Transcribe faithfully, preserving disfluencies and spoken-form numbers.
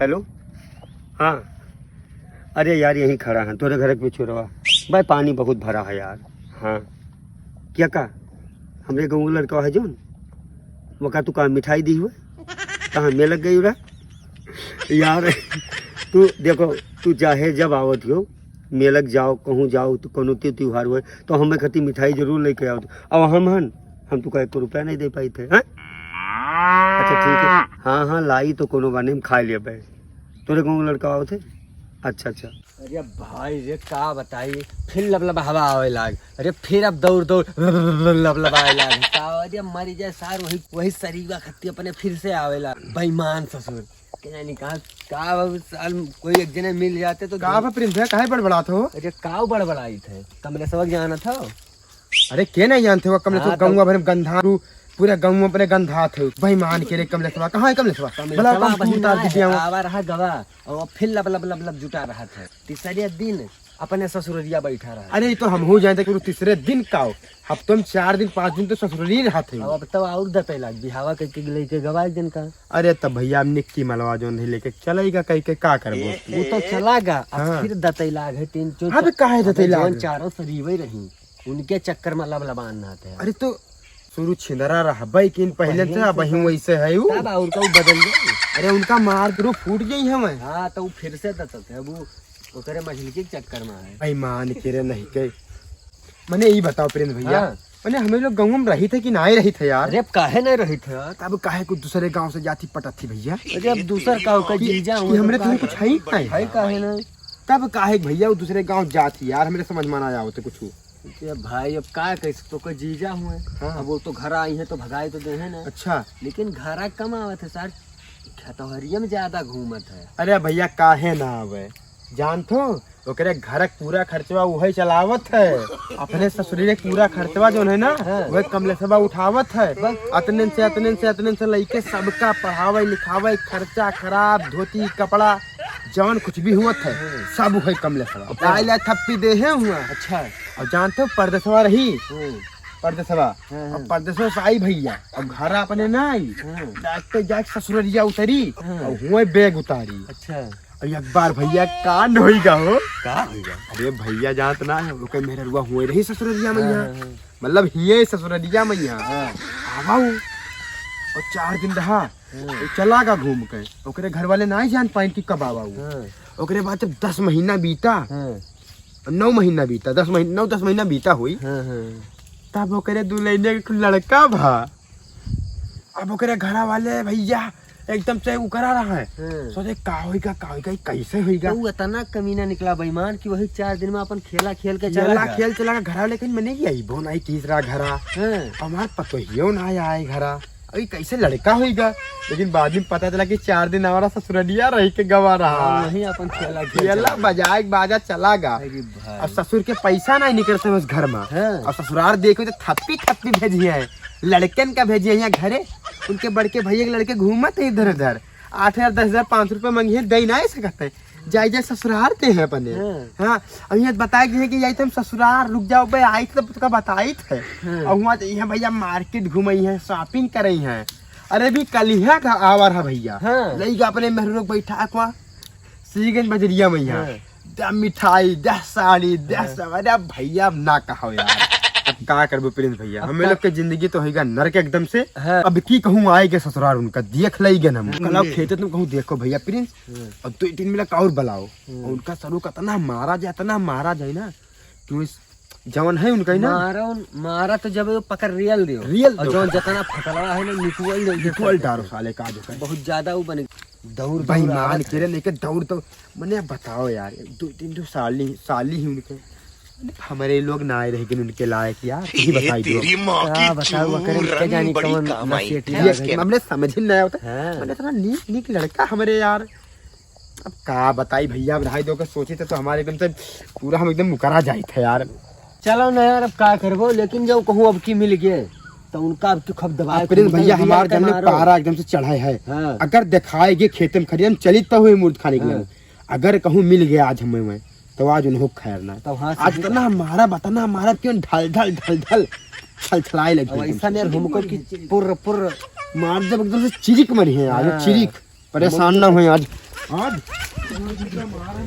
हेलो। हाँ। अरे यार, यहीं खड़ा है तोरे घर के पिछुरवा। भाई, पानी बहुत भरा है यार। हाँ। क्या का? हमरे गाँव का लड़का है जौन, वो का तू का मिठाई दी हुए? कहाँ मेलक गई रहा? यार, तू देखो, तू चाहे जब आवत हो, मेलक जाओ, कहूँ जाओ, तो कोनो त्योहार हुए, तो हमें खती मिठाई जरूर लेके आओ। अब हम हन, हम तुका एको रुपया नहीं दे पाई थे, हैं? अच्छा, ठीक है। हाँ, हाँ, लाई तो कोनो बाने, हम खा लेबे। तोरे गाँव का लड़का आवत है? अच्छा, अच्छा। अरे भाई रे, का बताई, फिर लबलब हवा आवे लाग। अरे फिर अब दौड़ दौड़ लबलब आवे लाग। का, अरे मरी जाए सार, वही, वही सरीवा खत्ती अपने फिर से आवे लाग। बेईमान ससुर। के जानी कहाँ, का बाबू, साल कोई एक जने मिल जाते तो का दो- बा प्रिंस भैया, काहे बड़बड़ात हो? अरे काऊ बड़बड़ाई थे, कमलेशवा के जानत हो? अरे के नहीं जानते हो कमलेशवा? हाँ, तो गौवा भर में गंधा रू, पूरा गौवा अपने गंधा थे। बेईमान के रे कमलेशवा, कहाँ है कमलेशवा? कमलेशवा भला कौन बहिन तू उतार ना के है, दिया हुआ? आवा रहा गवा, और फिर लब लब लब लब जुटा रहा था। तीसरे दिन अपने ससुररिया बैठा रहा। अरे ये तो हम हो जानते कि वो तीसरे दिन का हो, हफ्तों में चार दिन पाँच दिन तो ससुररी रहा थे। अब तो और दते लाग बिहावा के, के लेके गवा एक दिन का। अरे तब भैया, हम निक्की मलवा जोन है लेके चलेगा कह के का करबो? वो तो चला गा, अब हाँ। फिर दते लाग है तीन चो-, अबे काहे दते अबे लाग? जौन चारों सरीवे रही, उनके चक्कर में लबलबान ना थे। अरे तो शुरू छिंदरा रहबे कि इन पहले पहले से, से अब ही तो। वैसे है उ। तब और का उ बदल गए। अरे उनका मार के रू फूट गई हमें। हाँ, तो उ फिर से दतत है, वो ओकरे मझिलकी के चक्कर में है। बेईमान के रे नहीं के। मने ई बताओ प्रिंस भैया, हाँ। मने हमें लोग गाँव में रही थे कि नाहीं रही थे यार? अरे अब काहे नहीं रही थे यार? तब काहे को दूसरे गाँव से जाती पटत थी भैया? अरे अब दूसर का ओकर कि, जीजा कि हुए हमरे तो तुम का कुछ है ही नहीं। है काहे नहीं? तब काहे भैया वो दूसरे गाँव जाती यार, हमरे समझ में ना आवत कुछ। अरे भाई अब का कह सकते, ओकर जीजा हुए। हाँ। अब वो तो घर आई है तो भगाए तो दे है ना। अच्छा। लेकिन घरा कम आवत है सर, खेतहरिया में ज्यादा घूमत है। अरे भैया काहे ना आवे, जानत हो ओकरे घर के पूरा खर्चवा उहे चलावत है। अपने ससुरी के पूरा खर्चवा जोन है ना, हाँ। उहे कमलेशवा उठावत है। बस। अतने से, अतने से, अतने से लइके सबका पढ़ावे लिखावे, खर्चा खराब, धोती कपड़ा, जवन कुछ भी हुवत है, हाँ। सब उहे कमलेशवा। अच्छा। लाई लाई थप्पी देहे हुआ। अच्छा। और जानत हो परदेसवा रही, हाँ। परदेसवा। हाँ, हाँ। और परदेसवा से आई भैया, और घर अपने ना आई। हाँ। डाक पे जाके ससुररिया उतरी, हाँ। और हुए बैग उतारी। अच्छा। और एक बार भैया कांड होइगा हो। का होइगा? अरे भैया जानत ना है, ओकर मेहररुआ हुए रही ससुररिया में हाँ, यहाँ। हाँ, हाँ। मतलब हिये ससुररिया में यहाँ। हाँ। आवा उ। और चार दिन रहा। हाँ। तो चला गा घूम के। ओकरे घर वाले ना जान पाइन कि कब आवा उ। हाँ। ओकरे बाद जब दस महीना बीता, हाँ। नौ महीना बीता, दस महीना, नौ दस महीना बीता हुई। हाँ, हाँ। तब ओकरे दुल्हनिया के लड़का भा। अब ओकरे घरा वाले भैया एकदम से उकरा रहा है। हाँ। सोचे का होइगा, का होइगा, ई कैसे होइगा? तो उ इतना कमीना निकला बेईमान कि वही चार दिन में अपन खेला खेल के चला खेला गया। खेल चला गया घरा, लेकिन मने कि अइबो नाहीं कीस रहा घरा। हाँ। हमार पतोहियो ना आए घरा। अरे कैसे लड़का होइगा? लेकिन बाद में पता चला कि चार दिन हमारा ससुरलिया रह के गवा रहा। हाँ, वहीं अपन खेला खेल खेला चला गया। बजाए के बाजा चला गा। अरे भाई। अब ससुर के पैसा नहीं निकलते उस घर में। हाँ। अब ससुरार देखो तो थप्पी थप्पी भेजी है। लड़कन का भेजिए यहाँ घरे, उनके बड़के भैया के लड़के घूमत हैं इधर उधर, आठ हजार दस हजार पाँच सौ रुपये मांगी है, दे ना सकते हैं। जाए जाए ससुरार ते हैं अपने। हाँ। हाँ, अब यहाँ बताए गए कि यही तुम ससुरार रुक जाओ बे, आई तो तुका बताई थे। हाँ। और वहाँ तो यहाँ भैया मार्केट घूमे हैं, शॉपिंग करे हैं। अरे भी कल यहाँ का आवर है भैया, हाँ। लइका अपने मेहरुआ बैठा कुआ सीगंज बजरिया में यहाँ। हाँ। दह मिठाई, दह साड़ी, दह हाँ। सब। अरे अब भैया अब ना कहो यार। अब का करबो प्रिंस भैया, अब हमें का लोग के जिंदगी तो होइगा नरक एकदम से। हाँ। अब की कहूँ आए के ससुरार उनका देख लई गन हम। हाँ। कल आओ खेते तुम कहूँ देखो भैया प्रिंस, हाँ। और दो तीन मिला और बुलाओ। हाँ। और उनका सरू का इतना मारा जाए, इतना मारा जाए ना कि वो इस जवन है उनका ही ना। मारा उन-, मारा तो जब वो पकड़ रियल दियो। रियल और दियो। जवन जतना फकलवा है ना निकुअल दे, निकुअल डारो साले का जो है। बहुत ज्यादा वो बने। दौड़, दौड़ बेईमान आवत के रे है। लेके दौड़ तो, मने अब बताओ यार, एक दो तीन ठो साली, साली ही उनके। मने हमरे लोग ना आए रहे कि उनके लायक यार, तू ही बताई दो। तेरी माँ का की बताओ, चूर, ओकरे के रन जानी बड़ी कौन काम आई। नसेठी ये आ गई। हमरे समझ ही नहीं आवत। हाँ। मने इतना नीक, नीक लड़का हमरे यार। अब का बताई भैया, अब रहाई दो के सोचे थे तो हमारे एकदम से पूरा हम एकदम मुकरा जाई थे यार। चलो ना यार, अब का करबो, लेकिन जब कहूँ अब की मिल गए, तो उनका अब की खूब दबाए, अब प्रिंस खूब भैया, दबाए, हमार एकदम जमने मारो। पारा एकदम से चढ़ाए है। हाँ। अगर दिखाए गए खेते में खड़ी, हम चली तो हुए मूर्त खाने के लिए। हाँ। अगर कहूँ मिल गया आज हमें, मैं, तो आज उन्हों खैर ना। तो हाँ, आज सीधी इतना बात। मारा, बतना मारा, क्यों ढल, ढल, ढल, ढल, छल, छलाए लगी अब एकदम ऐसा से। नहीं, हमको कि पुर, पुर। मार जब एकदम से चिरिक मरी है आज, हाँ। चिरिक। परेशान ना होए आज। आज